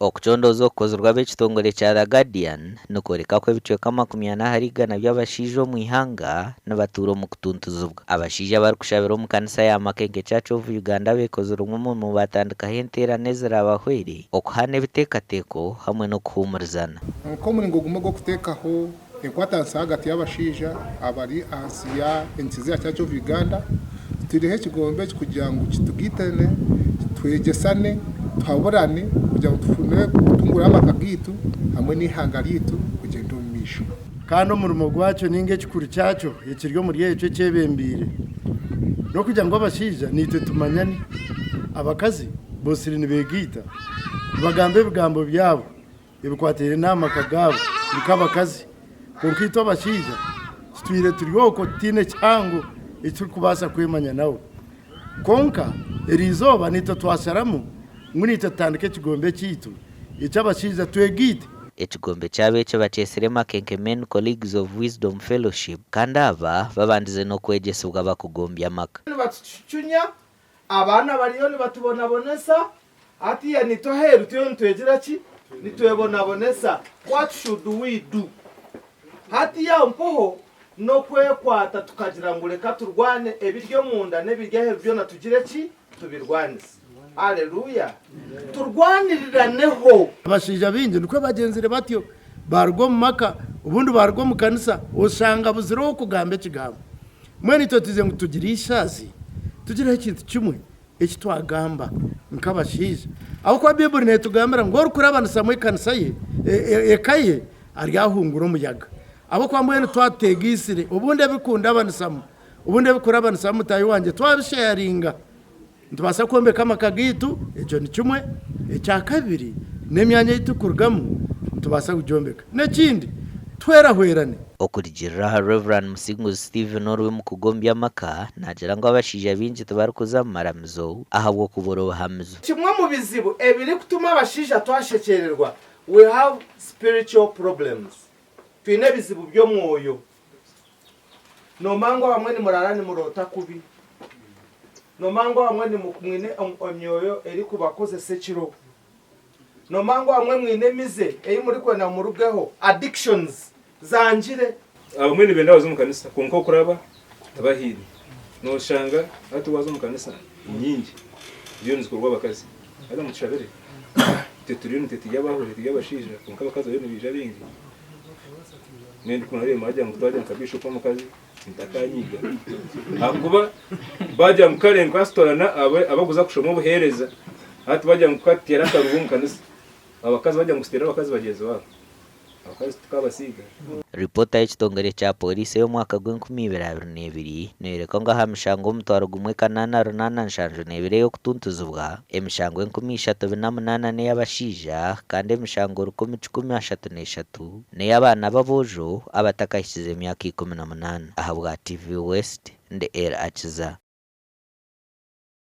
Okucondooza okukozirwe ab'ekitongore kya The Guardian nikworeka ku ebicweka 40 ahari igana by'abashaija omu ihanga nibatuura omu kutuntuzibwa. Abashaija abarikushabira omu kanisa ya Makenke Church of Uganda beekozire omurimo baatandikaho enteerane eziraabahwere okuhaana ebiteekateeko hamwe n'okuhuumurizana. Nk'omuringo gumwe gw'okuteekaho enkwatanisa ahagati y'abashaija abari ahansi ya Enyikiriza ya Church of Uganda, tutaireho ekigombe eki kugira ngu kitugaitane, twegyesane, tuhaburane kugira ngu tufune kutunguura amaka gaitu hamwe n'eihanga ryaitu kugyenda omu maisho. Kandi omurimo gwakyo nainga ekikuru kyakyo ekiri omuri ekyo ekyebembeire n'okugira ngu abashaija naitwe tumanyane. Abakazi bosire nibegaita nibagamba ebigambo byabo ebikwataine n'amaka gaabo nk'abakazi kwonka itwe abashaija tutwire turi okwo tutaine kihango eki turikubaasa kwemanya nabo. Kwonka eriizooba naitwe twasharamu ngu naitwe tutandike ekigombe kyaitu eky'abashaija twegaite. Ekigombe kyabo eki bakyetsire Makenke Men Colleagues of Wisdom Fellowship kandi aba babandize n'okwegyesibwa bakugombya amaka. Nibatucucunya, abaana bariyo nibatubonabonesa, hatiiya naitwe aheeru turiyo nitwegira ki? Nitwebonabonesa. What should we do? Hatiiya mpoho n'okwekwata tukagira ngu reka turwane ebiri omunda n'ebiri aheeru byona tugire ki? Tubirwanise. Aleluya! Turwaniriraneho. Abashaija baingi nikwo bagyenzire batyo, baaruga omu maka, obundi baaruga omu kanisa, oshanga abuzire ow'okugamba ekigambo. Mbwenu itwe twizire ngu tugire eishaazi, tugireho ekintu kimwe eki twagamba nk'abashaija. Ahabw'okuba Baiburi neetugambira ngu orikurabanisamu ekanisa ye, eka ye, aryahungura omuyaga. Ahabw'okuba mbwenu twatuteegaitsire, obundi ebirikundabanisamu, obundi ebirikurabanisamu mutaahi wangye twabisheyaringa. Nitubaasa kwombeka amaka gaitu, ekyo ni kimwe. Ekya kabiri, n'emyanya ei turikurugamu nitubaasa kugyombeka. N'ekindi, tuhwerahwerane. Okurugiirira aha Rev. Musinguzi Stephen ori omu kugombya amaka, naagira ngu abashaija baingi tibarikuza mu maramizo ahabw'okubura obuhamizo. Kimwe omu bizibu ebirikutuma abashaija twashekyererwa, we have spiritual problems, twine ebizibu by'omwoyo. Noomanya ngu abamwe nimuraara nimuroota kubi. Noomanya ngu abamwe mwine emyoyo erikubakozesa ekiro. Noomanya ngu abamwe mwine emize ei murikwenda ngu murugeho, addictions, zangire. Abamwe nibenda baze omu kanisa kwonka okuraba tibahaine. Noshanga hati waza omu kanisa nyingi ziriyo nizikorwa abakazi. Haza mutushabire itwe turiyo nitwe turi abahuri turi abashaija kwonka abakazi bariyo nibaija baingi. Mbwenu ku naareeba baagira ngu twagira nka bishopu omukazi ntakanyiiga ahakuba baagira ngu kare nkasitorana abakuza kushoma obuheereza hati baagira ngu katuteere akarubu omu kanisa abakazi baagira ngu tuteere abakazi bagyenzi baabo abakazi tukabasiiga. Ripoota y'ekitongore kya Pooriisi ey'omwaka gw'enkumiibiri abiri n'ebiri neeyoreka ngu aha mishango 1872 ey'okutuntuzibwa, emishango 3408 n'ey'abashaija kandi emishango 1133 n'ey'abaana b'aboojo abatakahikize myaka 18. Ahabwa TV West, ndi El Akiza.